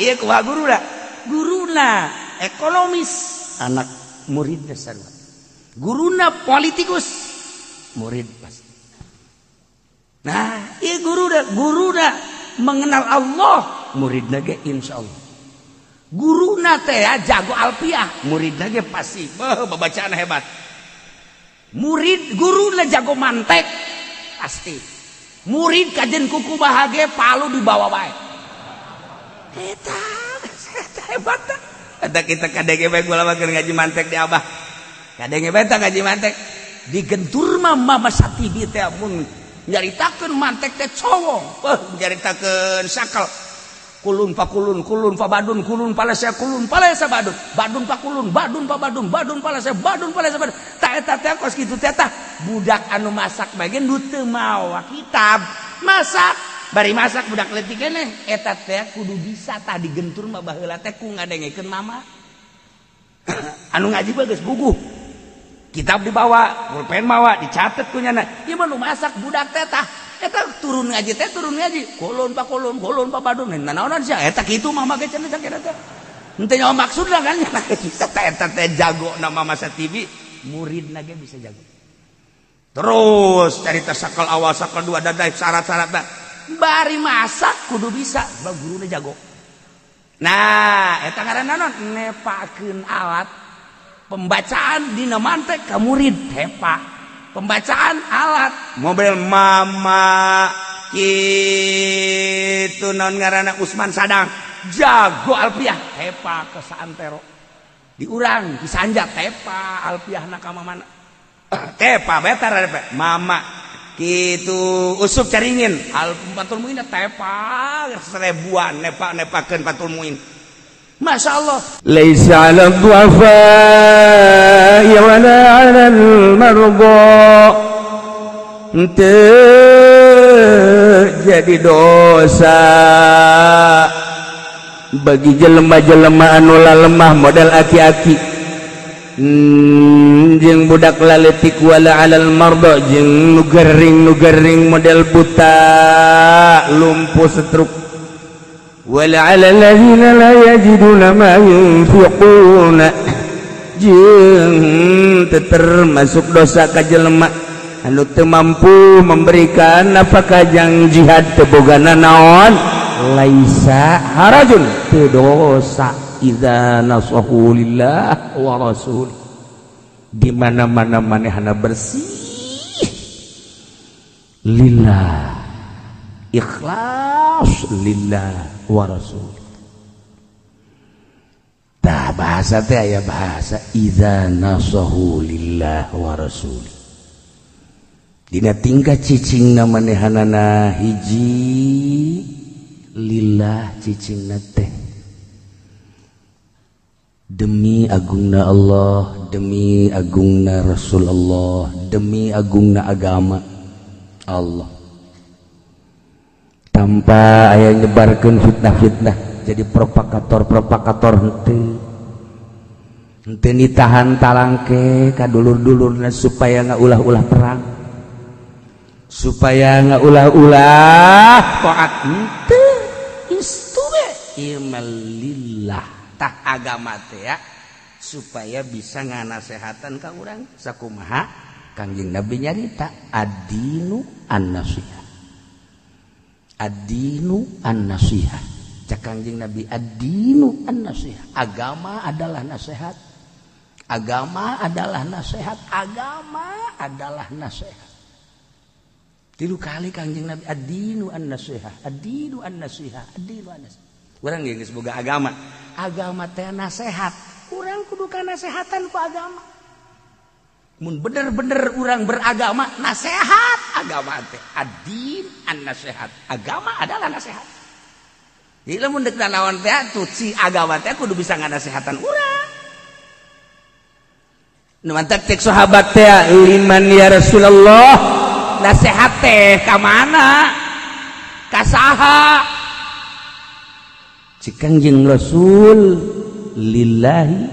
Iya kumaha guruna? Guruna ekonomis, anak muridna sarua. Guruna politikus, murid pasti. Nah, iya guruna, guruna mengenal Allah, muridna ge insyaallah. Guruna teh jago alfiah, muridna ge pasti beuh babacaan hebat. Murid guruna jago mantek pasti. Murid kajen kuku bahage palu dibawa bae. Eta eta hebat tah. Eta kita kadenge bae gula keur ngaji mantek di abah. Kadenge bae tah ngaji mantek. Digentur mah Mama Satibi teh mun nyaritakeun mantek teh cowong. Beuh nyaritakeun sakal. Kulun pa kulun, kulun pa badun, kulun palesa, kulun palesa badun, badun pa kulun, badun pa badun, badun palesa, badun palesa badun. Ta eta teh kos kitu teh tah budak anu masak bae ge nu teu mawa kitab. Masak, bari masak budak leutik keneh eta teh kudu bisa tah digentur mah baheula teh ku ngadengekeun mama. Anu ngaji bae geus buguh. Kitab dibawa, pulpen mawa, dicatet ku nyana. Ieu mah nu masak budak teh tah. Eta turun ngaji teh turun ngaji kulun pa kulun kulun pa badun nanaonan sia eta kitu mama ge cenah sakira teh henteu nyaho maksudna kan eta eta teh jago na Mama Satibi muridna ge bisa jago terus carita sakal awal sakal dua dadai syarat-syaratna bari masak kudu bisa sebab guruna jago. Nah eta ngaranna naon nepakeun alat pembacaan dina mantek ka murid tepa pembacaan alat mobil mama kitu naon ngaranna Usman Sadang jago alfiah tepa ke saantero diurang disanja tepa alfiahna ka mamana tepa betar mama kitu Usup Caringin al Fathul Muin tepa seribuan nepa nepakeun Fathul Muin. Masya Allah. Laisa 'ala dhu'afa'i wala 'alal marda. Henteu jadi dosa bagi jelema-jelema anu lemah model aki-aki jeung budak laletik wala 'alal marda jeung nu gering-nu gering model buta lumpuh setruk wala 'alal ladzina la yajiduna ma yunfiquna jeung teu termasuk dosa ka jelema anu teu mampu memberikan nafkah jang jihad teu boga nanaon laisa harajun teu dosa idza nasahu lillah wa rasul. Di mana-mana manehna bersih lillah ikhlas lillah wa rasul. Tah bahasa teh aya bahasa idza nasahu lillah wa rasul. Dina tingkah cicingna manehanana hiji lillah cicingna teh demi agungna Allah, demi agungna Rasul Allah, demi agungna agama Allah. Tanpa aya nyebarkeun fitnah-fitnah jadi propagator-propagator henteu. Henteu ditahan talangke ka dulur-dulurna supaya ngaulah-ulah perang. Supaya ngaulah-ulah taat henteu. Istu we ieu mah lillah tah agama teh ya supaya bisa nganasehatan ka urang sakumaha Kangjeng Nabi nyarita ad-dinu an-nasihah. Ad-dinu an-nasihah. Cak Kangjeng Nabi ad-dinu an-nasihah. Agama adalah nasihat. Agama adalah nasihat. Agama adalah nasihat. Tilu kali Kangjeng Nabi ad-dinu an-nasihah, ad-dinu an-nasihah, ad-dinu an-nasihah. Urang ge geus boga agama. Agama teh nasihat. Urang kudu kanasehatan ku agama. Mun bener-bener urang beragama, nasihat agama teh ad-din an-nasihat. Agama adalah nasihat. Jadi lamun deuk nanaon teh atuh si agama teh kudu bisa nganasehatan urang. Nu mantak tek sahabat teh liman ya Rasulullah, nasihat teh ka mana? Ka saha? Cik Kangjeng Rasul lillahi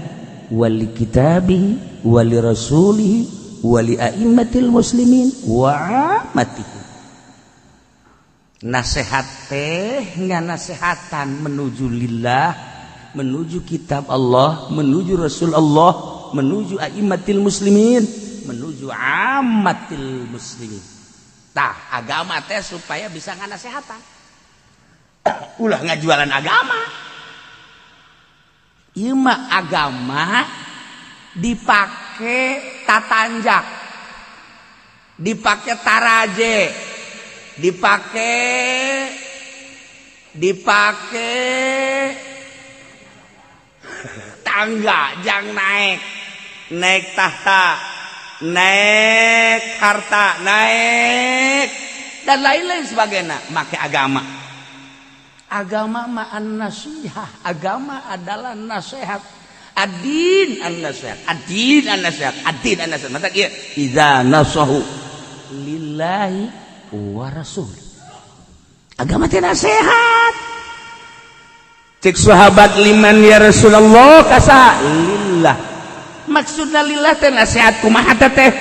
wali kitabihi wali rasulihi wali a'immatil muslimin wa amatihi. Nasihat teh nganasehatan menuju lillah, menuju kitab Allah, menuju Rasul Allah, menuju a'immatil muslimin, menuju ammatil muslimin. Tah agama teh supaya bisa nganasehatan. Ulah ngajualan agama. Ieu mah agama dipake tatanjak, dipake taraje, dipake tangga jang naik, naik tahta, naik harta, naik dan lain-lain sebagainya. Make agama. Agama ma'an nasihah, agama adalah nasihat. Adin an-nasihat, adin an-nasihat, adin an-nasihat. Mata ieu idza nasahu lillahi wa rasul. Agama teh nasihat. Cek sahabat liman ya Rasulullah kasa lillah. Maksudna lillah teh nasihat kumaha teh?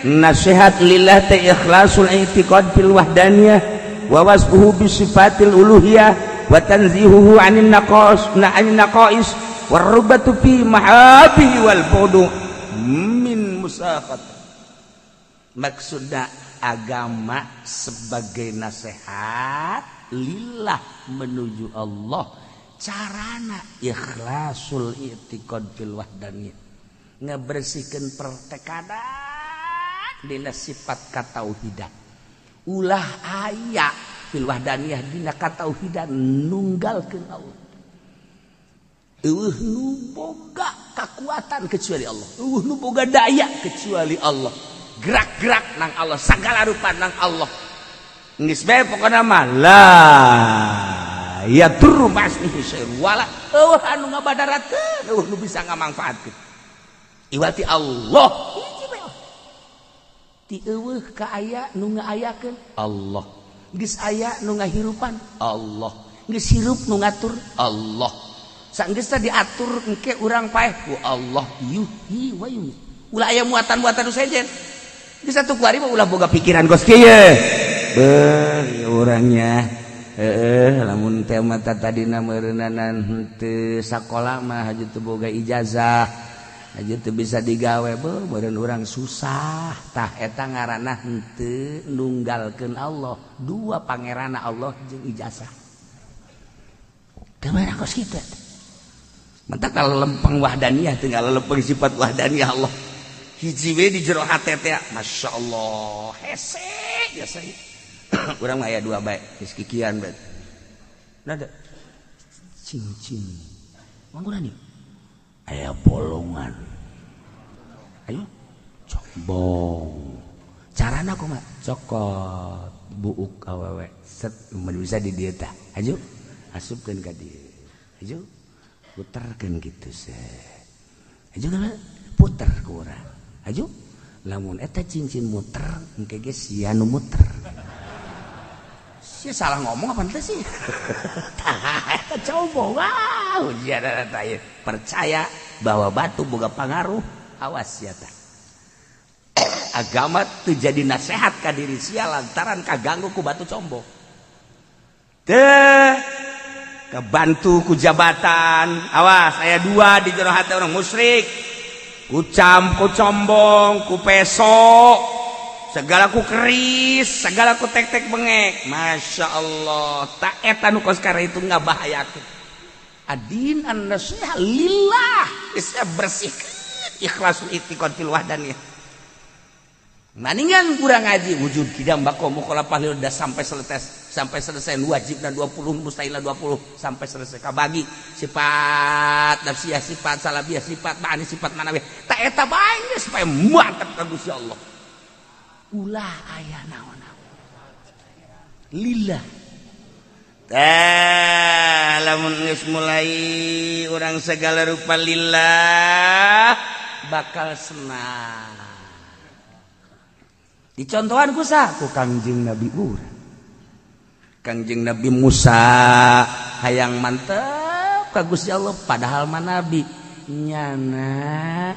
Nasihat lillah teh ikhlasul i'tiqad fil wahdaniyah wa wasfuhu bi sifatil uluhiyah wa tanzihuhu 'anil naqas 'anil naqais warubatu fi mahabihi wal budu min musakhat. Maksudna agama sebagai nasihat lillah menuju Allah, carana ikhlasul i'tiqad fil wahdaniyah, ngebersihkeun pertekadan dina sifat katauhidan. Ulah aya fil wahdaniyah dina katauhidan nunggalkeun Allah. Eueuh nu boga kakuatan kecuali Allah, eueuh nu boga daya kecuali Allah, gerak-gerak nang Allah, sagala rupa nang Allah. Geus bae pokona mah la yadurru ma'asmihi syai'un wala eueuh anu ngabadaratkeun, eueuh nu bisa ngamangfaatkeun. Iwati Allah hiji bae. Ti eueuh ka aya nu ngaayakeun Allah, geus aya nu ngahirupan Allah, geus hirup nu ngatur Allah. Sanggeus teh diatur engke urang paeh ku Allah yuhyi wa yumiit. Ulah aya muatan-muatan nu sejen. Geus satu kuari mah ulah boga pikiran kos kieu. Beuh ieu urangnya. Heeh, lamun teh mata tadina meureunana henteu sakola mah haju teu boga ijazah, haju teu bisa digawe, beuh meureun urang susah. Tah eta ngaranna henteu nunggalkeun Allah. Dua pangeranna Allah jeung ijazah. Teu meunang kos kitu. Mentak kalau lempeng wahdaniyah tinggal lempeng sifat wahdaniyah Allah. Hiji we di jero hate teh Masya Allah hese biasa. Urang mah aya dua bae geus kikian bae. Nada cincin. Mangguran ieu. Aya bolongan. Ayo combong. Carana kumaha? Cokot buuk awewe set mun bisa di dieu tah. Aju asupkeun ka dieu. Aju puterkeun gitu se. Aju puter ku urang. Aju lamun eta cincin muter engke ge sia nu muter. Sia salah ngomong apa teh sih? Tah eta coba wow ujian eta ieu. Percaya bahwa batu boga pangaruh, awas sia tah. Agama teu jadi nasehat ka diri sia lantaran kaganggu ku batu combo. Teh kebantu ku jabatan, awas aya dua di jero hati orang musyrik, ku cam, ku combong, ku peso, segala ku keris, segala ku tek-tek bengek. Masya Allah, tak eta nu kos kare itu ngabahayakeun. Adin an-nasiha lillah, geus bersihkeun ikhlasul i'tiqad fil wahdaniyah. Maningan kurang ngaji wujud kidam bako mukhalafah udah sampai selesai wajibna 20 mustahilna 20 sampai selesai kabagi sifat nafsiyah, sifat salabiyah, sifat ma'ani, sifat manawiyah. Tak eta bae supaya mantap ka Gusti Allah. Ulah aya naon-naon. Lillah. Tah lamun geus mulai urang segala rupa lillah bakal senang. Dicontohan ku sah ku Kangjeng Nabi urang. Kangjeng Nabi Musa hayang mantep ka Gusti Allah padahal mah nabi nyana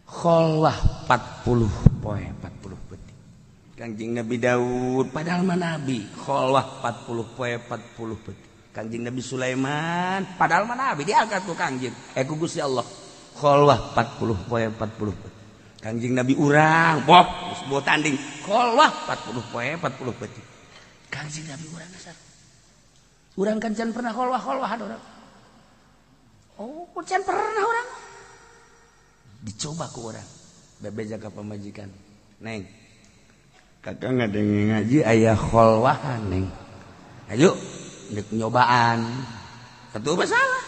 kholwah 40 poe 40 peuting. Kangjeng Nabi Daud padahal mah nabi kholwah 40 poe 40 peuting. Kangjeng Nabi Sulaiman padahal mah nabi diangkat ku Kangjeng ku Gusti Allah kholwah 40 poe 40 peuting. Kangjeng Nabi urang boh geus boh tanding kholwah 40 poe 40 peuting. Kangjeng Nabi urang dasar. Urang kan can pernah kholwah-kholwahan urang. Oh, can pernah urang. Dicoba ku urang. Bebeja ka pamajikan. Neng, kakak ngadenge ngaji aya kholwahan neng. Ayo ndek nyobaan. Satu masalah.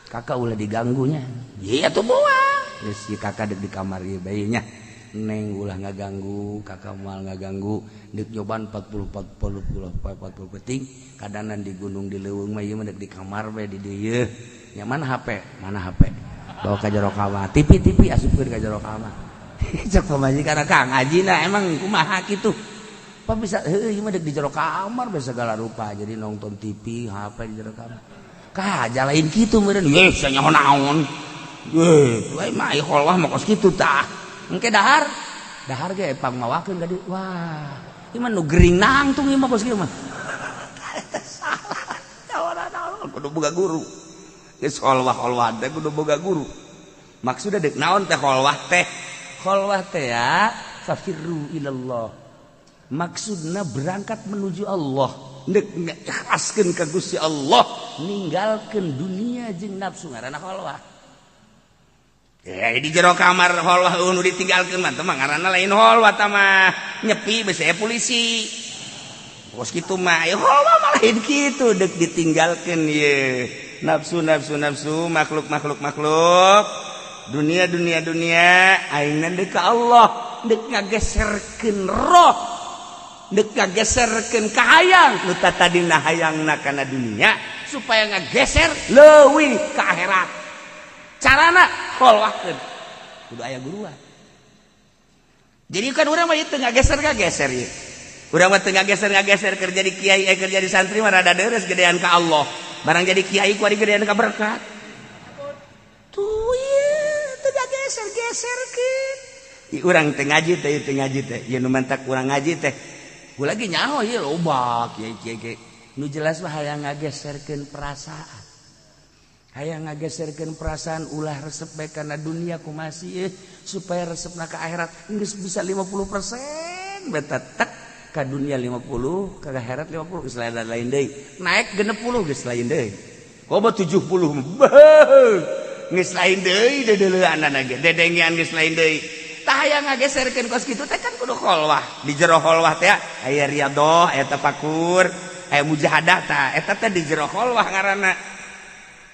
Kakak ulah diganggunya. Iya tuh buang. Geus si kakak dek di kamar ieu bae nya. Neng ulah ngaganggu, kakak moal ngaganggu. Ndek nyobaan 40 40 peuting. Kadanan di gunung di leuweung mah ieu mah dek di kamar bae di dieu. Nya mana HP? Mana HP? Bawa ka jero kamar. TV asupkeun ka jero kamar. Cek pamajikan Kang ngajina emang kumaha kitu. Apa bisa heueuh ieu mah dek di jero kamar bae segala rupa. Jadi nonton TV, HP di jero kamar. Kah jalain kitu meureun. Ye sia nyaho naon. Ye, we mah ieu kholwah mah kos kitu tah. Engke dahar, dahar ge pangmawakeun ka dieu. Wah, ieu mah nu gering nangtung ieu mah kos kieu mah. Salah. Naon kudu boga guru. Geus kholwah-kholwah teh kudu boga guru. Maksudna deuk naon teh kholwah teh? Kholwah teh ya fafirru ilallah. Maksudna berangkat menuju Allah, deuk ngikhlaskeun ka Gusti Allah, ninggalkeun dunia jeung nafsu ngaranna kholwah. Ya di jero kamar kholwah nu ditinggalkeun mah teh mah ngaranna lain kholwah tah mah nyepi besi polisi. Kos kitu mah ya kholwah mah lain kitu deuk ditinggalkeun ye. Nafsu nafsu nafsu makhluk makhluk makhluk dunia dunia dunia aingna deuk ka Allah deuk ngageserkeun roh deuk ngageserkeun kahayang nu tatadina hayangna kana dunia supaya ngageser leuwih ka akhirat. Carana kholwahkeun kudu aya guruan. Jadi kan urang mah teu ngageser-ngageser ieu. Urang mah teu ngageser-ngageser keur jadi kiai keur jadi santri mah rada deres gedean ka Allah. Barang jadi kiai ku ari gedean ka berkat. Tuh ieu teu ngageser-geserkeun. Ieu urang teu ngaji teh teu ngaji teh. Ieu nu mantak urang ngaji teh. Gua lagi nyaho ieu loba kiai-kiai. Nu jelas mah hayang ngageserkeun perasaan. Hayang ngageserkeun perasaan ulah resep bae kana dunia kumasih supaya resepna ka akhirat geus bisa 50% beta tek ka dunia 50 ka akhirat 50 geus lain deui naik 60 geus lain deui komo 70 geus lain deui deudeuleunana ge dedengean geus lain deui tah hayang ngageserkeun kos kitu teh kan kudu kholwah di jero kholwah teh aya riyadhah aya tafakur aya mujahadah tah eta teh di jero kholwah ngaranna.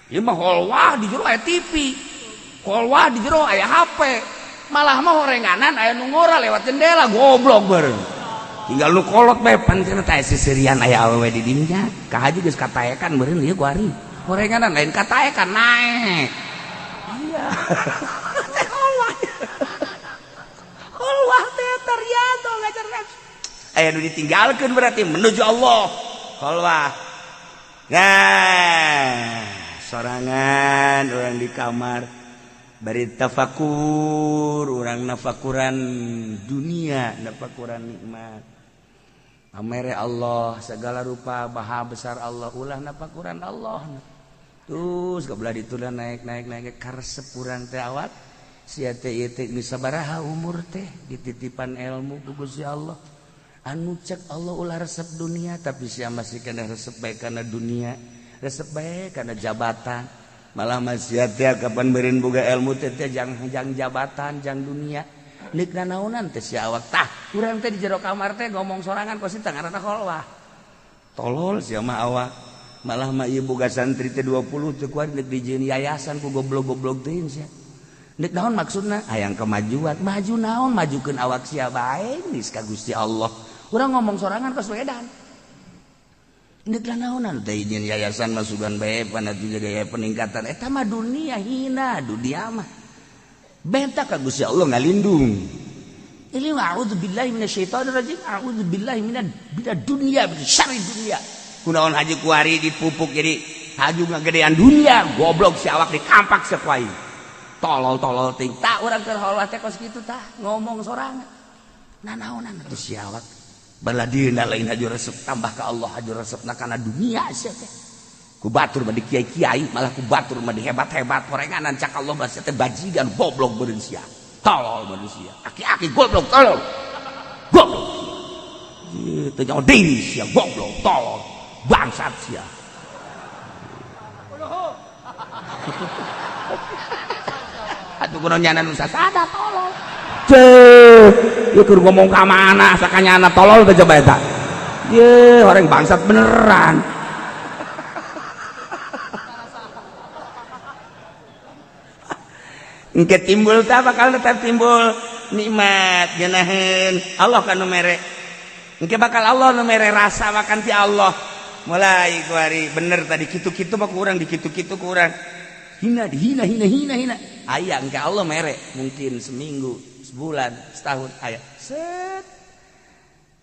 Ieu mah kholwah di jero aya TV, kholwah di jero aya HP, malah mah horenganan aya nu ngora lewat jendela goblok bareng. Tinggal nu kolot bae pan cenah teh sisirian aya awewe di dinya, ka haji geus kataekan meureun ieu ku ari. Horenganan lain kataekan naek. Iya. Teh kholwah. Kholwah teh riyadhah ngajar nafsu. Aya nu ditinggalkeun berarti menuju Allah. Kholwah. Nah, sorangan orang di kamar bari tafakur orang nafakuran dunia nafakuran nikmat amere Allah segala rupa maha besar Allah ulah nafakuran Allah terus kebelah ditulah naik naik naik karesep urang teh awak sia teh ieu teh geus sabaraha umur teh dititipan ilmu ku Gusti Allah anu cek Allah ulah resep dunia tapi sia masih kena resep bae kana dunia resep bae karena jabatan malah masih teh kapan beureun boga ilmu teh teh jang jabatan jang dunia neuk nanaonan teh si awak tah urang teh di jero kamar teh ngomong sorangan kos teh ngaranna kholwah tolol sia mah awak malah mah ieu boga santri teh 20 teh kuari neuk dijieun yayasan ku goblok-goblok teuing sia neuk naon maksudna hayang kemajuan maju naon majukeun awak sia bae geus ka Gusti Allah urang ngomong sorangan kos wedan Ndek naonan teh izin yayasan masukan bae panatu jaga peningkatan eta mah dunia hina dunia mah benta ka Gusti Allah ngalindung. Ini a'udzubillahi minasyaitonir rajim a'udzubillahi minad dunya min syarri dunya. Kunaon haji kuari dipupuk jadi haju ngagedean dunia goblok si awak dikampak sakuai. Tolol-tolol ting tah urang keur kholwah teh kos kitu tah ngomong sorangan. Nanaonan atuh siawak. Baladieuna lain haju resep tambah ka Allah haju resepna kana dunia sia teh. Ku batur mah di kiai-kiai malah ku batur mah di hebat-hebat horenganan cak Allah mah sia teh bajigan goblok beureun sia. Tolol manusia. Aki-aki goblok tolol. Goblok. Teu nyaho deui sia goblok tolol. Bangsat sia. Atuh kuno nyana nu sasada tolol. Ceuh, ieu keur ngomong ka mana sakanyana tolol teh coba eta. Ye, orang bangsat beneran. Engke timbul tah bakal tetap timbul nikmat geunaheun Allah kan nu mere. Engke bakal Allah nu mere rasa makan ti Allah. Mulai kuari bener tadi kitu-kitu mah kurang dikitu-kitu kurang. Hina dihina hina hina hina. Aya engke Allah mere mungkin seminggu, sebulan, setahun aya. Set.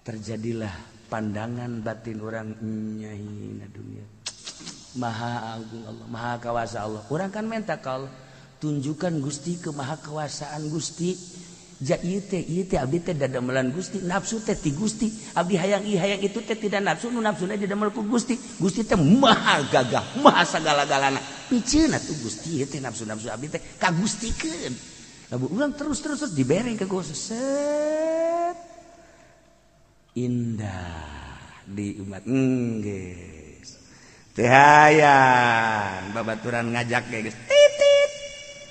Terjadilah pandangan batin orang nyahina dunia. Maha agung Allah, maha kawasa Allah. Urang kan minta ka Allah, tunjukkan Gusti kemahakawasaan Gusti. Ja ieu teh abdi teh dadamelan Gusti, nafsu teh ti Gusti. Abdi hayang ieu hayang itu teh tidak nafsu, nu nafsuna didamel ku Gusti. Gusti teh maha gagah, maha sagala-galana. Piceun atuh Gusti ieu teh nafsu-nafsu abdi teh ka Gustikeun. Lamun urang terus dibere ka Gusti. Set. Indah di umat geus. Teh hayang babaturan ngajak ge geus. Titit.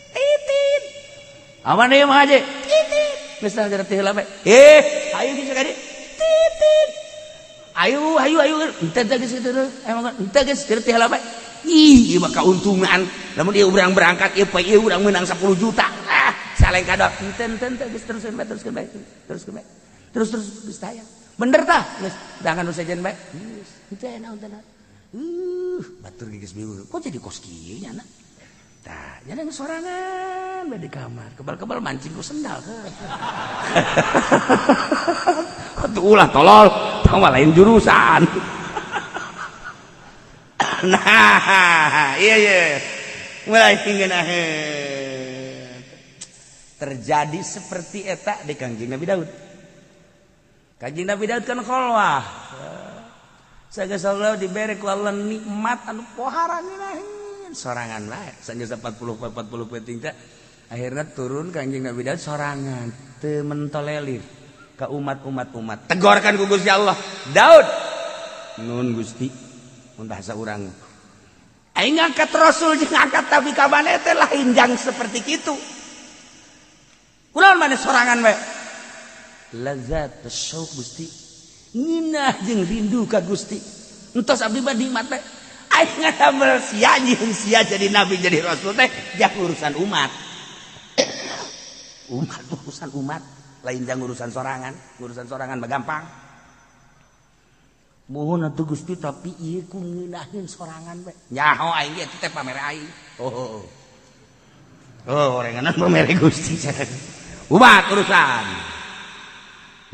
Titit. Aman ieu mah aja. Titit. Geus teh heula bae. Ayo geus ka dieu. Titit. Ayo ayo ayo henteu teh geus kitu emang henteu geus teh heula bae. Ih, ieu mah kauntungan. Lamun ieu urang berangkat ieu poe ieu urang meunang 10 juta. Ah, saleng kadot. Henteu henteu geus teruskeun bae teruskeun bae. Teruskeun bae. Terus geus tayang. Bener tah? Geus dangan nu sejen bae. Geus henteu naon teh. Batur geus bingung. Kok jadi kos kieu nya na? Tah, nya sorangan bae di kamar. Kebal-kebal mancing ku sendal. Atuh ulah tolol, tong mah lain jurusan. Nah, iya iya. Mulai ngeunaheun. Terjadi seperti eta di Kangjeng Nabi Daud. Kangjeng Nabi Daud kan kholwah. Sageus Allah dibere ku Allah nikmat anu pohara ngeunaheun. Sorangan bae. Sageus 40 penting teh akhirna turun Kangjeng Nabi Daud sorangan, teu mentolelir ka umat-umat umat. Tegorkan ku Gusti Allah. Daud, nun Gusti, mun bahasa urang. Aing ngangkat rasul jeung ngangkat nabi ka maneh teh lain jang seperti kitu. Kunaon maneh sorangan bae? Lazat syauq Gusti. Nginah jeung rindu ka Gusti. Entos abdi mah nikmat bae. Aing ngadamel sia jeung sia jadi nabi jadi rasul teh jang urusan umat. Umat urusan umat, lain jang urusan sorangan. Urusan sorangan mah gampang. Mohon atuh Gusti tapi ieu ku ngeunaheun sorangan bae. Nyaho aing ge teh pamere aing. Oh. Oh, orenganan pamere Gusti. Umat urusan.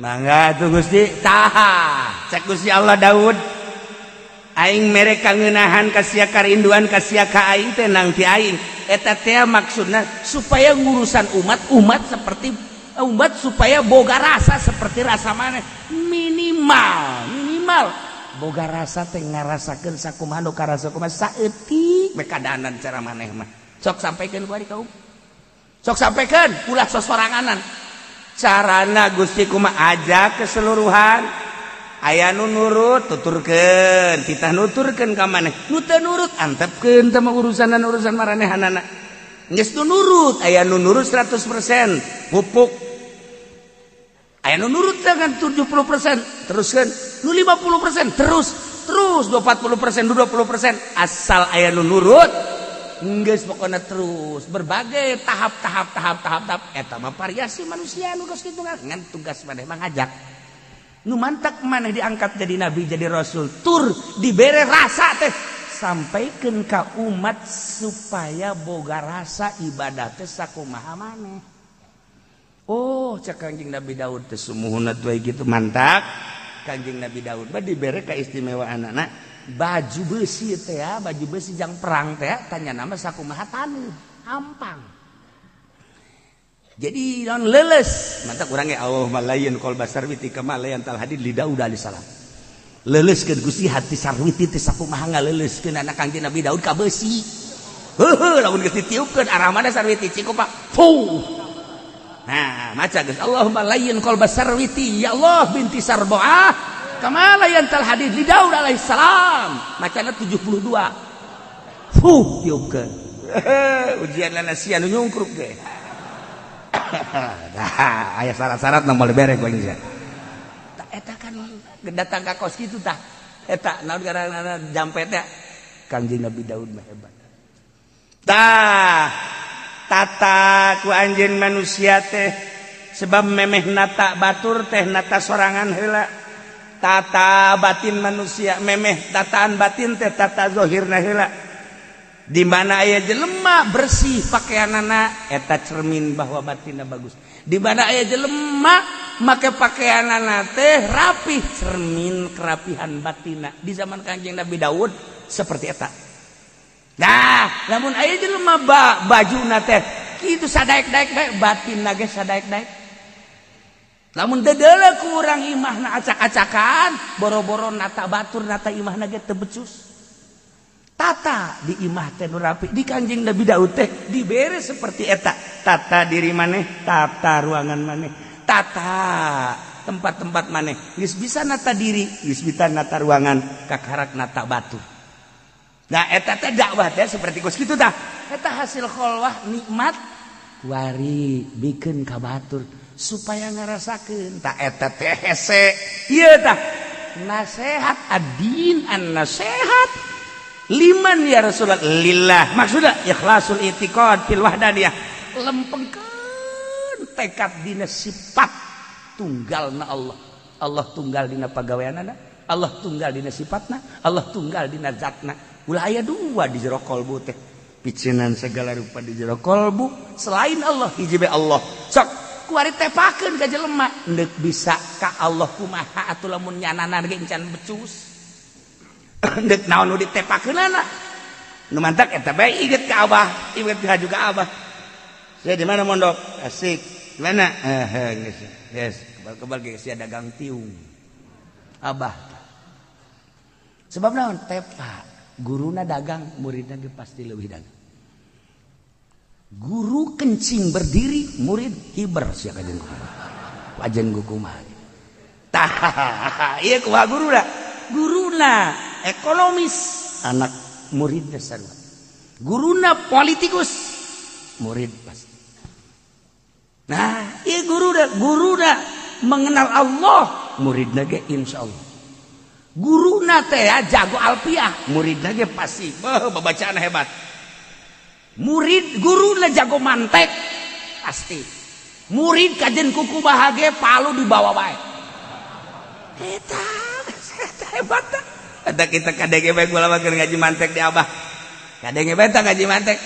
Mangga atuh Gusti, tah. Cek Gusti Allah Daud. Aing mere kangeunahan ka sia karinduan ka sia ka aing teh nang ti aing. Eta teh maksudna supaya ngurusan umat, umat seperti umat supaya boga rasa seperti rasa maneh minimal minimal boga rasa teh ngarasakeun sakumaha nu karasa kumaha saeutik we kadanan cara maneh mah sok sampaikan ku ari kaum sok sampaikan ulah sosoranganan carana Gusti kumaha ajak keseluruhan aya nu nurut tuturkeun titah nuturkeun ka maneh nu teu nurut antepkeun teh mah urusanan urusan maranehanana geus nu nurut aya nu nurut 100% pupuk aya nu nurut dengan 70% teruskeun nu 50% terus terus 40% nu 20% asal aya nu nurut geus pokona terus berbagai tahap tahap tahap tahap tahap eta mah variasi manusia nu geus kitu ngan tugas maneh mah ngajak nu mantak maneh diangkat jadi nabi jadi rasul tur dibere rasa teh sampaikeun ka umat supaya boga rasa ibadah teh sakumaha maneh. Oh, cek Kangjeng Nabi Daud teh sumuhunna teh kitu mantak. Kangjeng Nabi Daud mah dibere kaistimewaanana baju besi teh ya, baju besi jang perang teh tanya nama sakumaha taneuh, ampang. Jadi non leuleus mantap urang ge Allahumma layyin qalba sarwiti kama layyantal hadid li Daud alaihi salam. Leuleuskeun Gusti hati sarwiti teh sakumaha ngaleuleuskeun anak Kangjeng Nabi Daud ka beusi. Heuheuh lamun geus ditiupkeun arah mana sarwiti cikup Pak. Fuh. Nah, maca geus Allahumma layyin qalba sarwiti ya Allah binti Sarbaah kama layyantal hadid li Daud alaihi salam. Macana 72. Fuh tiupkeun. Ujian lana sia nu nyungkruk ge. Dah aya syarat-syarat nu moal bere ku aing sia. Eta kan datang ka kos kitu tah. Eta naon ngaranna jampe teh Kangjeng Nabi Daud mah hebat. Tah tata ku anjeun manusia teh sebab memeh nata batur teh nata sorangan heula. Tata batin manusia memeh tataan batin teh tata zahirna heula. Di mana aya jelema bersih pakaianana eta cermin bahwa batinna bagus. Di mana aya jelema make pakaianana teh rapih cermin kerapihan batinna. Di zaman Kangjeng Nabi Daud seperti eta. Nah, lamun aya jelema bajuna teh kitu sadaek-daek bae batinna ge sadaek-daek. Lamun dedeule ku urang imahna acak-acakan, boro-boro nata batur nata imahna ge teu becus. Tata di imah teh nu rapi di Kangjeng Nabi Daud teh dibere seperti eta. Tata diri maneh, tata ruangan maneh, tata tempat-tempat maneh. Geus bisa nata diri, geus bisa nata ruangan, kakarak nata batu. Nah eta teh dakwah teh seperti kos kitu tah. Eta hasil kholwah nikmat kuari bikeun ka batur supaya ngarasakeun tah eta teh hese. Ieu tah nasehat ad-din an-nasehat liman ya Rasulullah lillah maksudna ikhlasul i'tiqad fil wahdaniyah lempengkeun tekad dina sifat tunggalna Allah. Allah tunggal dina pagaweanana, Allah tunggal dina sifatna, Allah tunggal dina zatna. Ulah aya dua di jero kolbu teh. Picinan segala rupa di jero kolbu selain Allah hiji bae Allah. Sok kuari tepakeun ka jelema neuk bisa ka Allah kumaha atuh lamun nyanana ge encan becus. Deuk naon nu ditepakeunana. Nu mantak eta bae inget ka Abah, inget ka juga Abah. Saya di mana mondok? Asik. Di mana? Geus. Geus, kebal-kebal ge sia dagang tiung. Abah. Sebab naon tepa, guruna dagang, muridna ge pasti leuwih dagang. Guru kencing berdiri, murid hiber sia kajen kumaha. Wajan kumaha. Tah, ieu kumaha guruna? Guruna ekonomis, anak muridnya sarua. Guruna politikus, murid pasti. Nah, ieu guruna mengenal Allah, muridna ge insyaallah. Guruna teh jago alfiah, muridna ge pasti babacaan hebat. Murid guruna jago mantek pasti. Murid kajen kuku bahage palu dibawa bae. Eta hebat tah. Eta kita kadenge bae gula keur ngaji mantek di Abah. Kadenge bae tah ngaji mantek.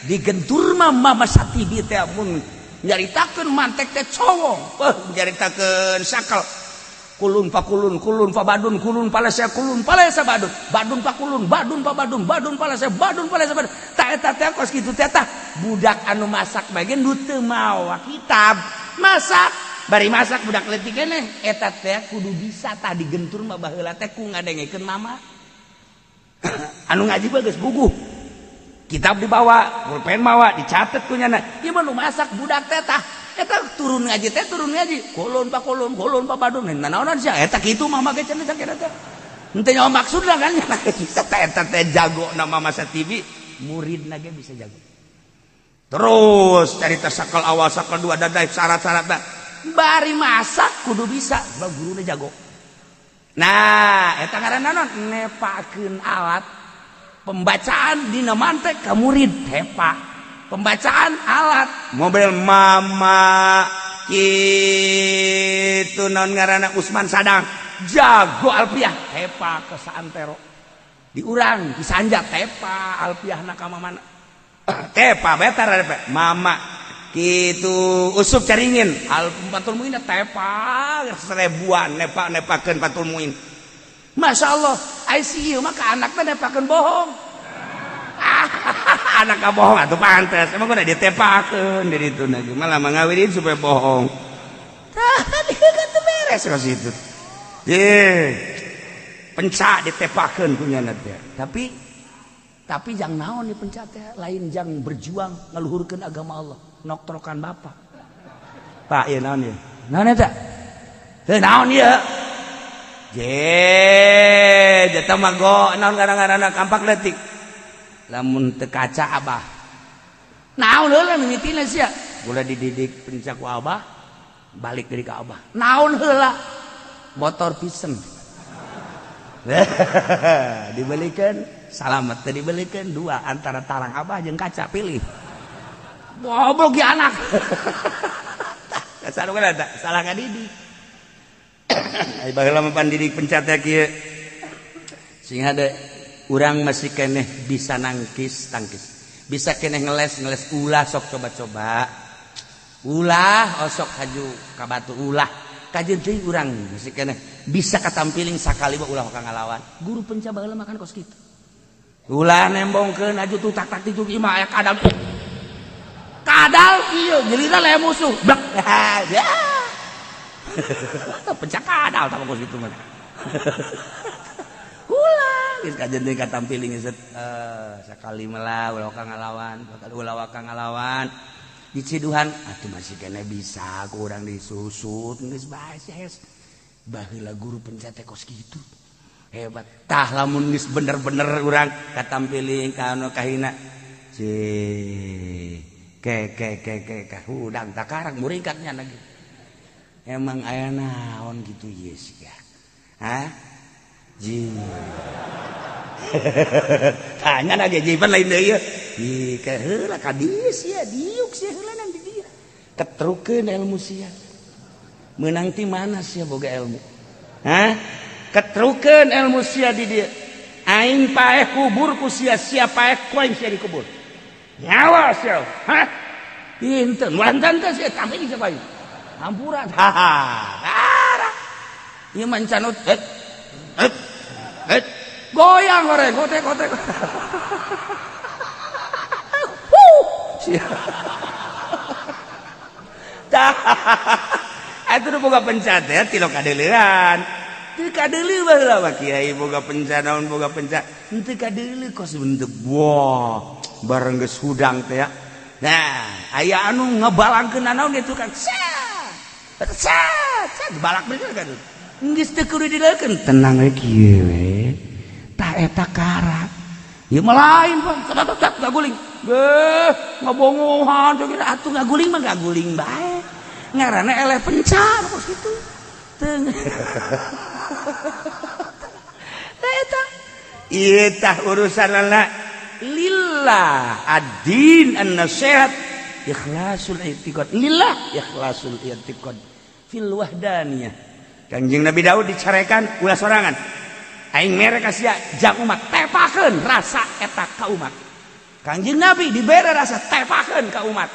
Digentur mah Mama Satibi teh mun nyaritakeun mantek teh cowong. Nyaritakeun sakel. Kulun pakulun, kulun pabadun, kulun palesa, kulun palesa badun, badun pakulun, badun pabadun, badun palesa, badun palesa badun. Tah eta teh kos kitu teh tah budak anu masak bae ge nu teu mawa kitab. Masak, bari masak budak leutik keneh eta teh kudu bisa tah digentur mah baheula teh ku ngadengekeun mama. Anu ngaji bae geus buguh. Kitab dibawa, pulpen mawa, dicatet ku nyana. Ieu mah nu masak budak teh tah. Eta turun ngaji teh turun ngaji kulun pa kulun kulun pa badun nanaonan sia eta kitu mama ge cenah sakira teh henteu nyawa maksudna kan eta eta teh jago na Mama Satibi muridna ge bisa jago. Terus carita sakel awal sakel dua dadai syarat-syaratna bari masak kudu bisa sebab guruna jago. Nah eta ngaranna naon nepakeun alat pembacaan dina mantek ka murid tepa. Pembacaan alat mobil mama kitu naon ngaranna Usman Sadang jago alfiah tepa ke saantero di urang di Sanja tepa alfiahna ka mamana tepa betar mama kitu Usup Caringin al Fathul Muin tepa seribuan nepa nepakeun Fathul Muin. Masya Allah ICU mah ka anakna nepakeun bohong. anak bohong atuh pantes. Emang kudu ditepakeun di ditu na malah mangawidin supaya bohong. Tah kan teu beres ka situ. Ye. Pencak ditepakeun ku nyana teh. Tapi jang naon di pencak teh lain jang berjuang ngaluhurkeun agama Allah, noktrokan bapak. Pak ieu naon ieu? Naon eta? Teu naon ieu? Je, jeta mah go naon ngaran-ngaranna kampak leutik. Lamun teu kaca abah. Naon heula mimitina sia? Gula dididik pencak ku abah, balik deui ka abah. Naon heula? Motor pisen. Dibelikeun salamet teu dibelikeun dua antara tarang abah jeung kaca pilih. Goblok ge anak. Salah eta, salah ngadidik. Ai baheula mah pandidik pencat teh kieu. Sing hade urang masih keneh bisa nangkis tangkis. Bisa keneh ngeles-ngeles ulah sok coba-coba. Ulah osok haju ka batu ulah. Kajeun teuing urang masih keneh bisa katampiling sakali mah ulah ka ngalawan. Guru penca baheula makan kos kitu. Ulah nembongkeun aju tuh tak tak tijuk imah aya kadal. Kadal ieu giliran aya musuh. Blek. Ya. Pencak kadal tah kos kitu mah. Ulah geus kajeun deui katampiling geus sakali mah ulah ka ngalawan, ulah ka ngalawan. Diciduhan atuh masih kene bisa kurang disusut geus bae hes. Baheula guru pencak teh kos kitu. Hebat. Tah lamun geus bener-bener urang katampiling ka anu kahina. Cih. Ke ke ke ke ka hudang takarang muringkatnya lagi. Emang aya naon gitu ye sia. Hah? Ji. Tanya lagi jipan lain deui ieu. Ih, ke heula ka dieu sia, diuk sia heula nang di dieu. Ketrukeun ilmu sia. Meunang ti mana sia boga ilmu? Hah? Ketrukeun ilmu sia di dieu. Aing paeh kubur ku sia, sia paeh ku aing sia dikubur. Nyawa sia. Hah? Pinten wantan teh sia tampi di siapa ieu? Hampuran. Haha. Ieu mah encanut. Het. Het. Het. Goyang goreng kotek kotek. Huh. Sia. Tah. Atuh boga pencat teh tilo kadeuleuan. Teu kadeuleu baheula mah kiai boga pencat naon boga pencat. Henteu kadeuleu kos bentuk. Wah, bareng geus hudang teh ya. Nah, aya anu ngebalangkeun naon itu kan. Sat, sat balak bener kan. Geus teu kudu dileukeun, tenang we kieu we. Tah eta karak. Ieu mah lain, Pak. Tetep ngaguling. Beuh, ngabongohan teh atuh ngaguling mah ngaguling bae. Ngaranna eleh pencar kos kitu. Teu. Tah eta. Ieu tah urusanana lillah ad-din an-nasihat ikhlasul i'tiqad. Lillah ikhlasul i'tiqad fil wahdaniyah. Kanjeng Nabi Daud dicarekan ulah sorangan. Aing mere ka sia jang umat tepakeun rasa eta ka umat. Kanjeng Nabi dibere rasa tepakeun ka umat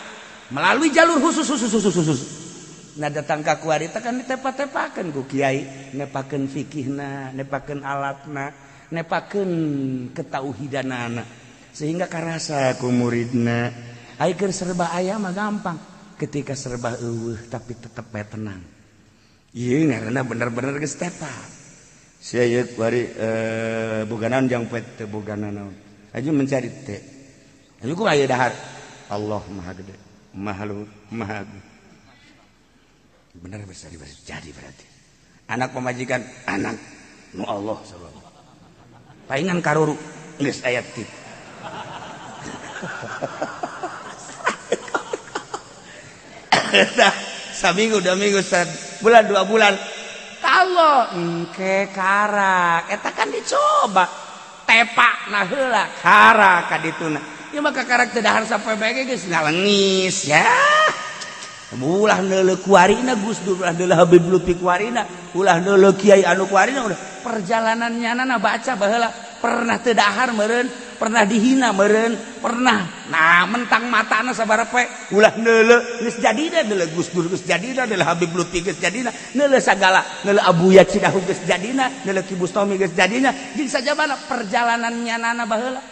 melalui jalur khusus khusus khusus khusus. Nah datang ka kuari teh kan ditepa-tepakeun ku kiai, nepakeun fikihna, nepakeun alatna, nepakeun ketauhidanana sehingga karasa ku muridna. Ai keur serba aya mah gampang, ketika serba eueuh tapi tetep bae tenang. Ieu ngaranna bener-bener geus tepa. Sia ieu kuari boga naon jang poe teu boga naon. Aju mencari teh. Aju kumaha ieu dahar? Allah Maha Gede, Maha Luhur, Maha Agung. Bener bisa jadi berarti. Anak pemajikan anak nu Allah sallallahu. Paingan karuru geus aya tip. Nah, saminggu dua minggu bulan dua bulan kalau engke karak eta kan dicoba tepak nah heula karak ka dituna ieu mah karak teu dahar sampai bae geus ngalengis ya ulah neuleuh kuarina Gus Dur ulah neuleuh Habib Lutfi kuarina ulah neuleuh kiai anu kuarina udah perjalanannya nana baca baheula pernah teu dahar meureun pernah dihina meureun pernah nah mentang matana sabaraha poe ulah neuleuh geus jadina neuleuh Gus Dur geus jadina neuleuh Habib Lutfi geus jadina neuleuh sagala neuleuh Abuya Cidahu geus jadina neuleuh Ki Bustomi geus jadina jeung sajabana perjalanannya nana baheula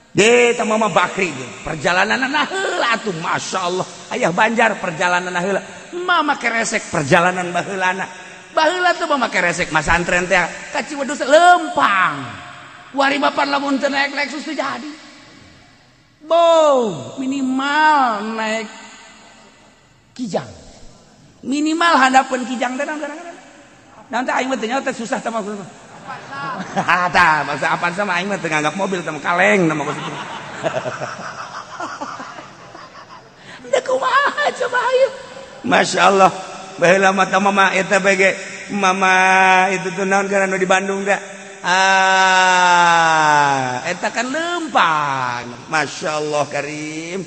Deh tah Mama Bakri perjalanan heula atuh masyaallah ayah Banjar perjalanan heula Mama keresek perjalanan baheulana baheula tuh Mama keresek masantren teh ka Ciwedus lempang wari bapak lamun teu naik Lexus teu jadi bo minimal naik Kijang minimal handapeun Kijang teh naon teh aing mah teu nyaho teh susah teh maksudna tah bangsa apaan sama aing mah teu nganggap mobil teh kaleng nama maksudna. Da kumaha coba ayo. Masyaallah baheula mah tah mama eta bege mama itu tuh naon ngaranna di Bandung da. Ah eta kan lempang. Masyaallah karim.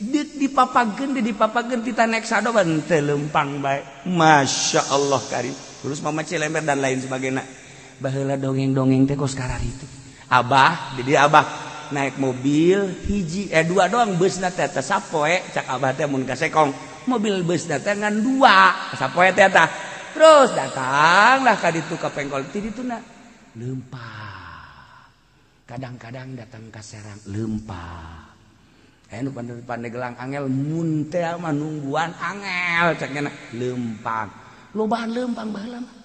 Dipapageun dipapageun tita naik sado ban teu lempang bae. Masyaallah karim. Terus mama Cilember dan lain sebagainya. Baheula dongeng-dongeng teh kos karar itu. Abah, jadi abah naik mobil hiji dua doang busna teh teh sapoe cak abah teh mun ka Sekong. Mobil busna teh ngan dua, sapoe teh tah. Terus datanglah ka ditu ka Pengkol ti dituna lempah. Kadang-kadang datang ka Serang lempah. Aya nu Pandeglang angel mun teh mah nungguan angel cak nya lempang. Lobaan lempang baheula mah.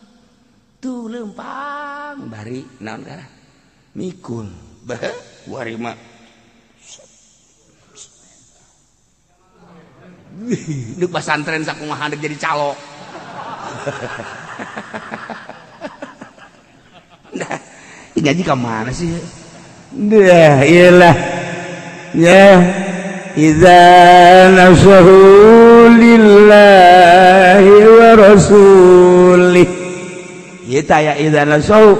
Tuh lempang bari naon kana mikul bah wari mah deuk pasantren sakumaha deuk jadi calo. Nah, ngaji ka mana sih? Dah iyalah ya idza nasahu lillahi wa rasulih. Kita ya idza nasahu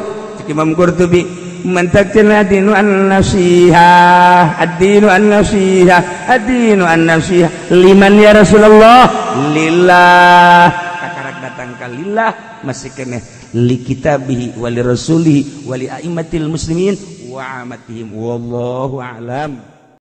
Imam Qurtubi mantakna dinu an-nasihah ad-dinu an-nasihah ad-dinu an-nasihah liman ya Rasulullah lillah kakarak datang ka lillah masih keneh li kitabihi wa li rasulihi wa li a'immatil muslimin wa amatihim wallahu a'lam.